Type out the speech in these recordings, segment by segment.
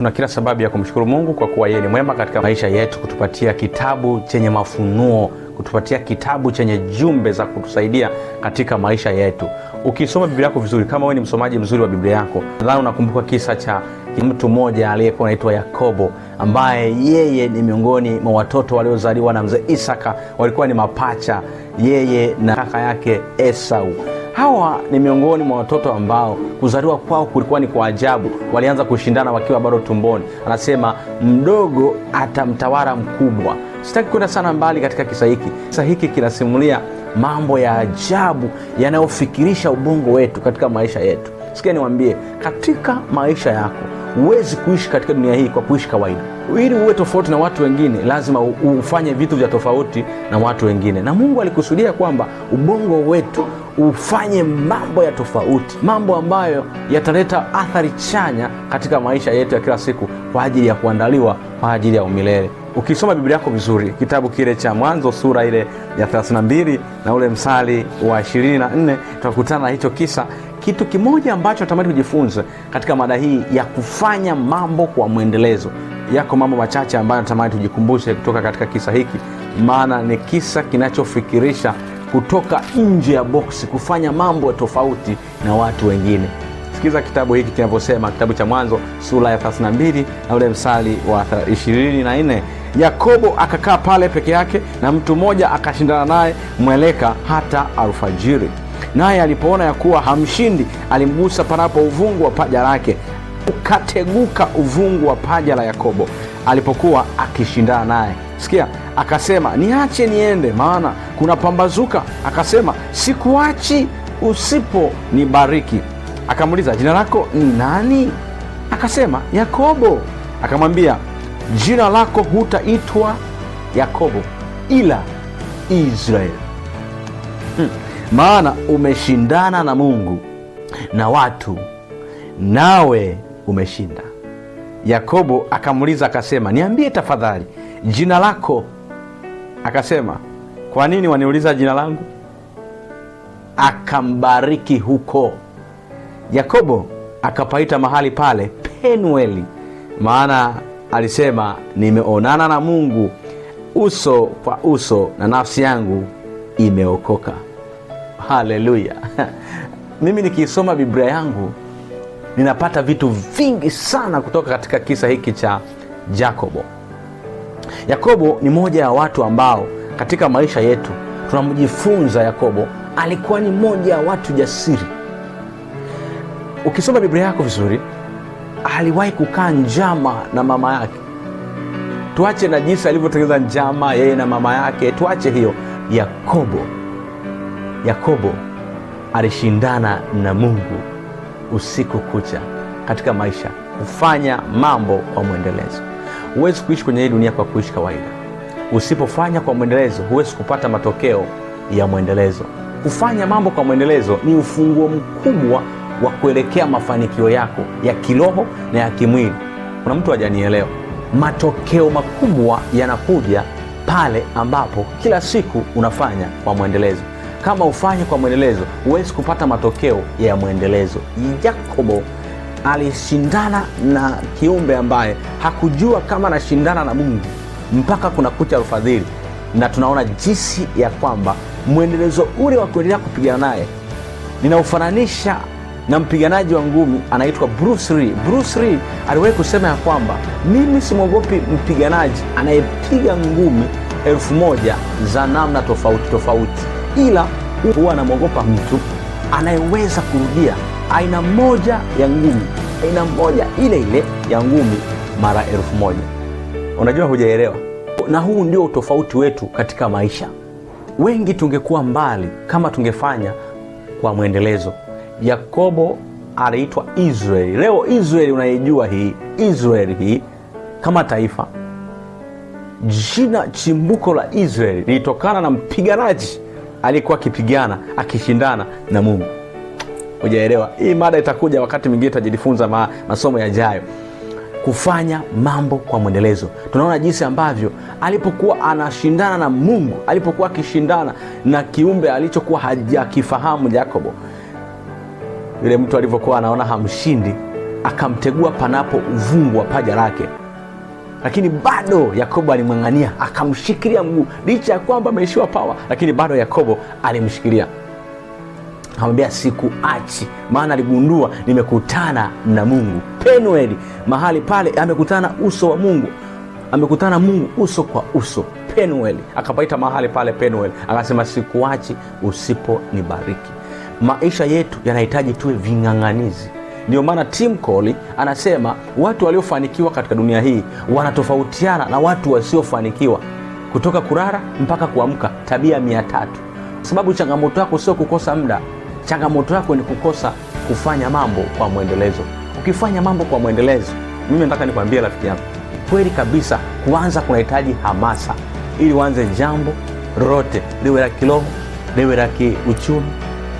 Tuna kila sababu ya kumshukuru Mungu kwa kuwa yeye ni mwema katika maisha yetu, kutupatia kitabu chenye mafunuo, kutupatia kitabu chenye jumbe za kutusaidia katika maisha yetu. Ukisoma Biblia yako vizuri, kama wewe ni msomaji mzuri wa Biblia yako, nadhani unakumbuka kisa cha mtu mmoja aliyekuwa anaitwa Yakobo, ambaye yeye ni miongoni mwa watoto waliozaliwa na mzee Isaka, walikuwa ni mapacha, yeye na kaka yake Esau. Hawa ni miongoni mwa watoto ambao kuzaliwa kwao kulikuwa ni kwa ajabu. Walianza kushindana wakiwa bado tumboni. Anasema mdogo atamtawala mkubwa. Sitaki kwenda sana mbali katika kisa hiki. Kisa hiki kinasimulia mambo ya ajabu yanayofikirisha ubongo wetu katika maisha yetu. Sikia niwambie, katika maisha yako huwezi kuishi katika dunia hii kwa kuishi kawaida. Ili uwe tofauti na watu wengine, lazima ufanye vitu vya tofauti na watu wengine, na Mungu alikusudia kwamba ubongo wetu ufanye mambo ya tofauti, mambo ambayo yataleta athari chanya katika maisha yetu ya kila siku, kwa ajili ya kuandaliwa kwa ajili ya umilele. Ukisoma Biblia yako vizuri, kitabu kile cha Mwanzo sura ile ya 32 na ule msali wa 24, tutakutana na hicho kisa. Kitu kimoja ambacho natamani kujifunza katika mada hii ya kufanya mambo kwa mwendelezo, yako mambo machache ambayo natamani tujikumbushe kutoka katika kisa hiki, maana ni kisa kinachofikirisha kutoka nje ya boksi, kufanya mambo tofauti na watu wengine. Sikiza kitabu hiki kinavyosema, kitabu cha Mwanzo sura ya 32 na ule msali wa 24. Yakobo akakaa pale peke yake, na mtu mmoja akashindana naye mweleka hata alfajiri. Naye alipoona ya kuwa hamshindi, alimgusa panapo uvungu wa paja lake, ukateguka uvungu wa paja la Yakobo alipokuwa akishindana naye. Sikia, akasema, niache niende, maana kuna pambazuka. Akasema, sikuachi usipo nibariki. Akamuuliza, jina lako ni nani? Akasema, Yakobo. Akamwambia, jina lako hutaitwa Yakobo, ila Israeli, maana umeshindana na Mungu na watu, nawe umeshinda. Yakobo akamuuliza akasema, niambie tafadhali jina lako. Akasema, kwa nini waniuliza jina langu? Akambariki huko. Yakobo akapaita mahali pale Penueli, maana alisema, nimeonana na Mungu uso kwa uso na nafsi yangu imeokoka. Haleluya! Mimi nikiisoma Biblia yangu ninapata vitu vingi sana kutoka katika kisa hiki cha Yakobo. Yakobo ni moja ya watu ambao katika maisha yetu tunamjifunza. Yakobo alikuwa ni moja ya watu jasiri. Ukisoma Biblia yako vizuri, aliwahi kukaa njama na mama yake. Tuache na jinsi alivyotengeneza njama yeye na mama yake, tuache hiyo. Yakobo alishindana na Mungu usiku kucha katika maisha, kufanya mambo kwa mwendelezo. Huwezi kuishi kwenye hii dunia kwa kuishi kawaida. Usipofanya kwa mwendelezo, huwezi kupata matokeo ya mwendelezo. Kufanya mambo kwa mwendelezo ni ufunguo mkubwa wa kuelekea mafanikio yako ya kiroho na ya kimwili. Kuna mtu hajanielewa. Matokeo makubwa yanakuja pale ambapo kila siku unafanya kwa mwendelezo. Kama ufanye kwa mwendelezo, huwezi kupata matokeo ya mwendelezo. Yakobo alishindana na kiumbe ambaye hakujua kama anashindana na Mungu mpaka kuna kucha alfadhili, na tunaona jinsi ya kwamba mwendelezo ule wa kuendelea kupigana naye ninaufananisha na mpiganaji wa ngumi anaitwa Bruce Lee. Bruce Lee aliwahi kusema ya kwamba mimi simwogopi mpiganaji anayepiga ngumi 1000 za namna tofauti tofauti, ila huwa anamwogopa mtu anayeweza kurudia aina moja ya ngumi, aina moja ile ile ya ngumi mara 1000. Unajua, hujaelewa. Na huu ndio utofauti wetu katika maisha. Wengi tungekuwa mbali kama tungefanya kwa mwendelezo. Yakobo aliitwa Israeli. Leo Israeli unaijua hii Israeli hii kama taifa. Jina chimbuko la Israeli lilitokana na mpiganaji aliyekuwa akipigana akishindana na Mungu. Hujaelewa? Hii mada itakuja wakati mwingine, tutajifunza masomo yajayo. Kufanya mambo kwa mwendelezo. Tunaona jinsi ambavyo alipokuwa anashindana na Mungu, alipokuwa akishindana na kiumbe alichokuwa hajakifahamu Yakobo, yule mtu alivyokuwa anaona hamshindi, akamtegua panapo uvungu wa paja lake, lakini bado Yakobo alimwang'ania akamshikilia mguu, licha ya kwamba ameishiwa pawa, lakini bado Yakobo alimshikilia, akamwambia sikuachi, maana aligundua nimekutana na Mungu. Penueli, mahali pale amekutana uso wa Mungu, amekutana Mungu uso kwa uso. Penueli akapaita mahali pale Penueli, akasema sikuachi usiponibariki. Maisha yetu yanahitaji tuwe ving'ang'anizi. Ndio maana Tim Colley anasema watu waliofanikiwa katika dunia hii wanatofautiana na watu wasiofanikiwa, kutoka kulala mpaka kuamka, tabia 300. Sababu changamoto yako sio kukosa muda, changamoto yako ni kukosa kufanya mambo kwa mwendelezo. Ukifanya mambo kwa mwendelezo, mimi nataka nikwambie rafiki yangu, kweli kabisa, kuanza kunahitaji hamasa. Ili uanze jambo lolote, liwe la kiroho, liwe la kiuchumi,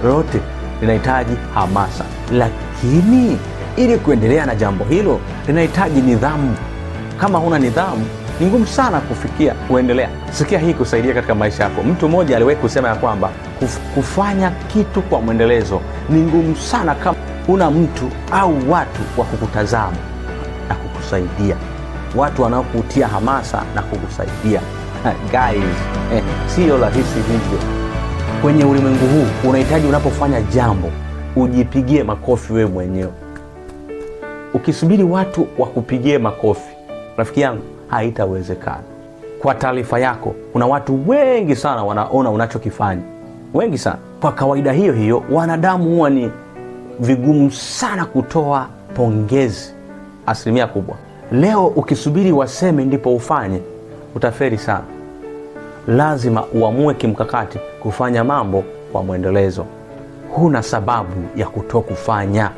lolote linahitaji hamasa, lakini ili kuendelea na jambo hilo linahitaji nidhamu. Kama huna nidhamu, ni ngumu sana kufikia kuendelea. Sikia hii kusaidia katika maisha yako. Mtu mmoja aliwahi kusema ya kwamba kufanya kitu kwa mwendelezo ni ngumu sana kama huna mtu au watu wa kukutazama na kukusaidia, watu wanaokutia hamasa na kukusaidia. Guys, sio rahisi hivyo. Kwenye ulimwengu huu unahitaji unapofanya jambo ujipigie makofi wewe mwenyewe. Ukisubiri watu wakupigie makofi, rafiki yangu, haitawezekana. Kwa taarifa yako, kuna watu wengi sana wanaona unachokifanya, wengi sana. Kwa kawaida hiyo hiyo, wanadamu huwa ni vigumu sana kutoa pongezi, asilimia kubwa. Leo ukisubiri waseme ndipo ufanye, utaferi sana. Lazima uamue kimkakati kufanya mambo kwa mwendelezo. Huna sababu ya kutokufanya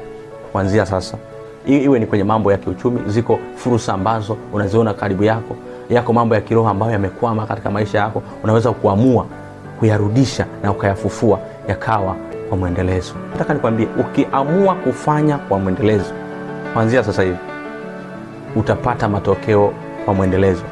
kuanzia sasa. Iwe ni kwenye mambo ya kiuchumi, ziko fursa ambazo unaziona karibu yako, yako mambo ya kiroho ambayo yamekwama katika maisha yako, unaweza kuamua kuyarudisha na ukayafufua yakawa kwa mwendelezo. Nataka nikwambie, ukiamua kufanya kwa mwendelezo kuanzia sasa hivi utapata matokeo kwa mwendelezo.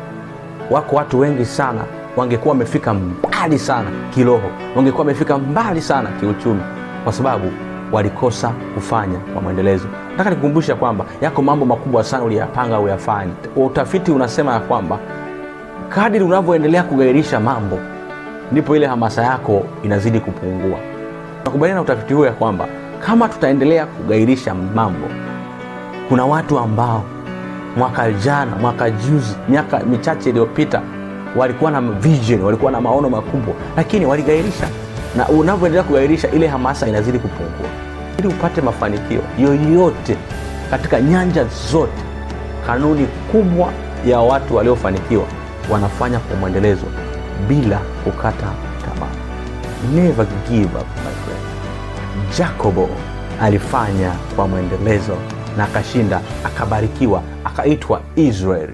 Wako watu wengi sana wangekuwa wamefika mbali sana kiroho, wangekuwa wamefika mbali sana kiuchumi, kwa sababu walikosa kufanya kwa mwendelezo. Nataka nikukumbusha kwamba yako mambo makubwa sana uliyapanga uyafanye. Utafiti unasema ya kwamba kadiri unavyoendelea kugairisha mambo ndipo ile hamasa yako inazidi kupungua. Nakubaliana na utafiti huo ya kwamba kama tutaendelea kugairisha mambo, kuna watu ambao mwaka jana, mwaka juzi, miaka michache iliyopita walikuwa na vision, walikuwa na maono makubwa, lakini waligairisha. Na unavyoendelea kugairisha, ile hamasa inazidi kupungua. Ili upate mafanikio yoyote katika nyanja zote, kanuni kubwa ya watu waliofanikiwa wanafanya kwa mwendelezo bila kukata tamaa. Never give up my friend. Jacobo alifanya kwa mwendelezo na akashinda, akabarikiwa, akaitwa Israeli.